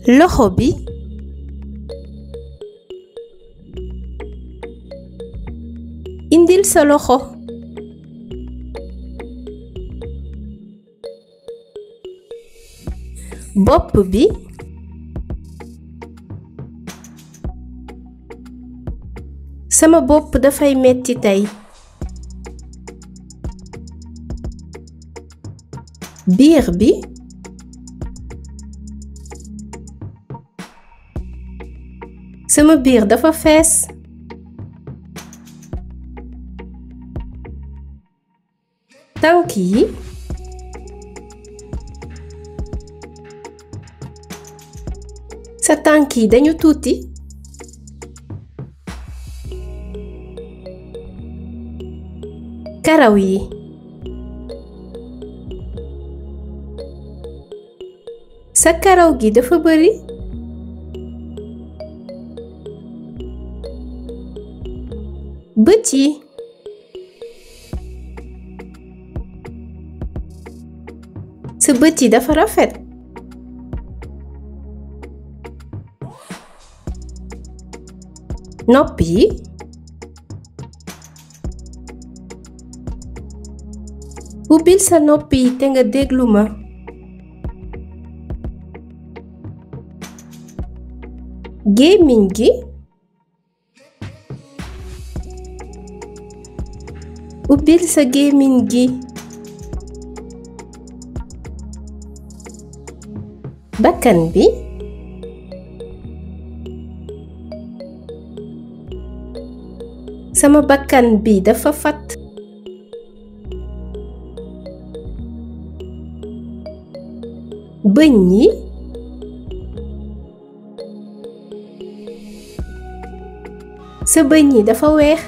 loxo bi indil sa loxo bopp bi sama bopp dafay metti tey biir bi sama biir dafa fees tànk yi sa tànk yi dañu tuuti karaw yi sa karaw gi dafa bari bët yi sa bët yi dafa rafet nopp yi ubbil sa nopp yi te nga déglu ma gémmiñ gi ubbil sa gémmiñ gi bakkan bi sama bakkan bi dafa fat bëñ yi sa bëñ yi dafa weex